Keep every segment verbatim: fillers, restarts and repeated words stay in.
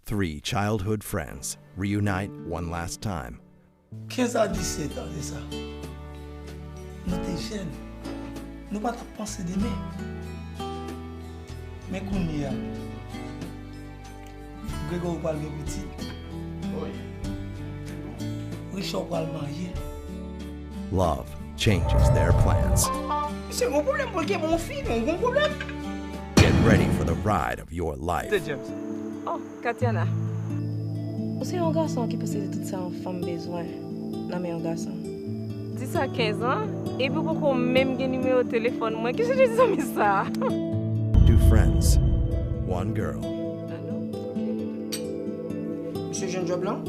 Three childhood friends reunite one last time. Kenz a disèt an de sa, nou te jèn, nou pa t ap panse demen. Men kounye a, Gregory pral gen pitit, Richard pral marye. Love changes their plans. Misye gon pwoblèm pou l gen bon fi, men ou gon pwoblèm. Get ready for the ride of your life. Mister James. Oh, Katiana. Ou se yon gason ki posede tout sa yon fanm bezwen nan men yon gason. Dis a kenz an, epi ou poko menm gen nimewo telefòn mwen. Ki sijè zanmi sa? Two friends, one girl. Alo? Ok. Misye jwenn djòb lan?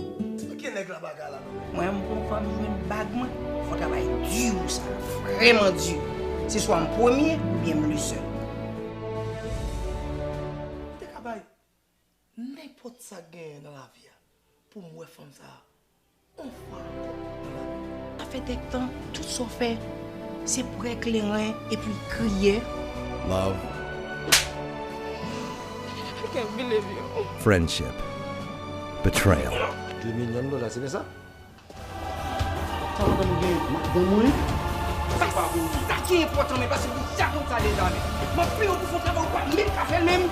Ki nèg la bagay la non? Mwen, m pran fanm jwenn bag mwen. Fò travay di pou sa, vrèman di. Se swa m premye oubyen m le sèl. M te ka bay nenpòt sa k genyen nan lavi a pou m wè fanm sa a yon fwa ankò nan lavi m. Sa fè kèk tan, tout sa w fè, se prè kleren epi kriye. Love, I can't believe you. Friendship, betrayal. De milyon dola, se byen sa? Sa madanm ou gen madanm ou wi? Sa, sa ki enpòtan, men pase pou sa konn sa deja, men. M ap peye w pou fè yon travay ou pa menm ka fè l menm.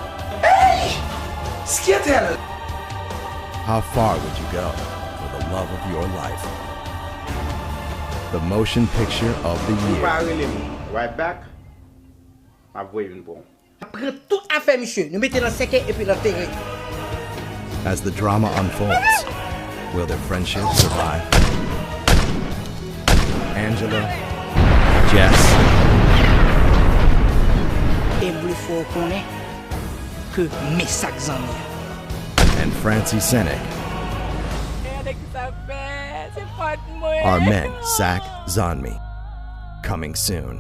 Ey! Skeetel! How far would you go for the love of your life? The motion picture of the Ou pa year. Rele m right back, m ap voye youn pou ou. Pran tout afè misye, nou mete nan sèkèy epi l antere. As the drama unfolds, will their friendship survive? Angela, Jess, E m vle fè w konnen ke men sa k zanmi an. And Francie Senek Gade ki sa fè, se fòt mwen. Are men Sak Zanmi. Coming soon.